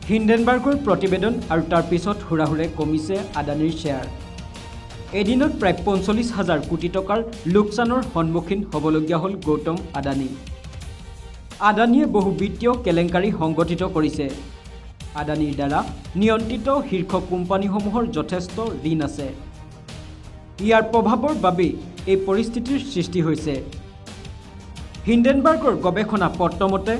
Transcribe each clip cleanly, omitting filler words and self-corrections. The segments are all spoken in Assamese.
হিণ্ডেনবাৰ্গৰ প্ৰতিবেদন আৰু তাৰ পিছত হুৰাহুৰে কমিছে আদানীৰ শ্বেয়াৰ। এদিনত প্ৰায় 45 হাজাৰ কোটি টকাৰ লোকচানৰ সন্মুখীন হ'বলগীয়া হ'ল গৌতম আদানী। আদানীয়ে বহু বিত্তীয় কেলেংকাৰী সংগঠিত কৰিছে। আদানীৰ দ্বাৰা নিয়ন্ত্ৰিত শীৰ্ষ কোম্পানীসমূহৰ যথেষ্ট ঋণ আছে। ইয়াৰ প্ৰভাৱৰ বাবেই এই পৰিস্থিতিৰ সৃষ্টি হৈছে। হিণ্ডেনবাৰ্গৰ গৱেষণা পত্ৰ মতে,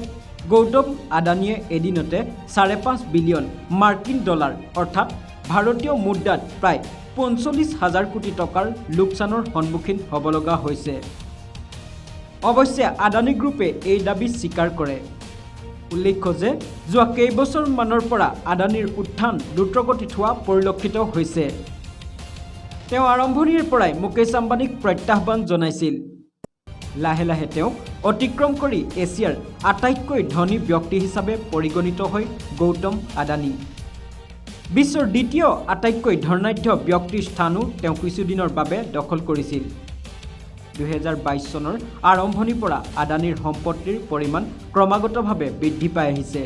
গৌতম আদানীয়ে এদিনতে 5.5 বিলিয়ন মাৰ্কিন ডলাৰ, অৰ্থাৎ ভাৰতীয় মুদ্ৰাত প্ৰায় 45 হাজাৰ কোটি টকাৰ লোকচানৰ সন্মুখীন হ'ব লগা হৈছে। অৱশ্যে আদানী গ্ৰুপে এই দাবী স্বীকাৰ কৰে। উল্লেখ্য যে যোৱা কেইবছৰমানৰ পৰা আদানীৰ উত্থান দ্ৰুতগতিত হোৱা পৰিলক্ষিত হৈছে। তেওঁ আৰম্ভণিৰ পৰাই মুকেশ আম্বানীক প্ৰত্যাহ্বান জনাইছিল। লাহে লাহে তেওঁক অতিক্ৰম কৰি এছিয়াৰ আটাইতকৈ ধনী ব্যক্তি হিচাপে পৰিগণিত হয় গৌতম আদানী। বিশ্বৰ দ্বিতীয় আটাইতকৈ ধনাঢ্য ব্যক্তিৰ স্থানো তেওঁ কিছুদিনৰ বাবে দখল কৰিছিল। 2022 চনৰ আৰম্ভণিৰ পৰা আদানীৰ সম্পত্তিৰ পৰিমাণ ক্ৰমাগতভাৱে বৃদ্ধি পাই আহিছে।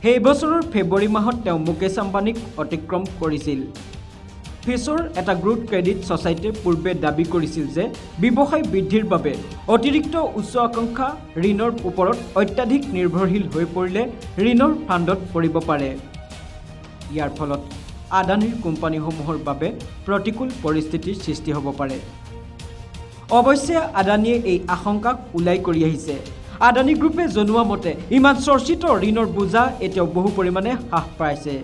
সেই বছৰৰ ফেব্ৰুৱাৰী মাহত তেওঁ মুকেশ আম্বানীক অতিক্ৰম কৰিছিল। ফিচৰ এটা গ্ৰোথ ক্ৰেডিট ছ'চাইটিয়ে পূৰ্বে দাবী কৰিছিল যে ব্যৱসায় বৃদ্ধিৰ বাবে অতিৰিক্ত উচ্চ আকাংক্ষা ঋণৰ ওপৰত অত্যাধিক নিৰ্ভৰশীল হৈ পৰিলে ঋণৰ ফান্দত পৰিব পাৰে। ইয়াৰ ফলত আদানীৰ কোম্পানীসমূহৰ বাবে প্ৰতিকূল পৰিস্থিতিৰ সৃষ্টি হ'ব পাৰে। অৱশ্যে আদানীয়ে এই আশংকাক উলাই কৰি আহিছে। আদানী গ্ৰুপে জনোৱা মতে, ইমান চৰ্চিত ঋণৰ বোজা এতিয়াও বহু পৰিমাণে হ্ৰাস পাইছে।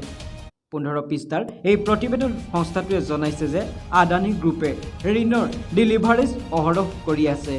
15 পৃষ্ঠাৰ এই প্ৰতিবেদন সংস্থাটোৱে জনাইছে যে আদানী গ্ৰুপে ঋণৰ ডিলিভাৰেজ অহৰহ কৰি আছে।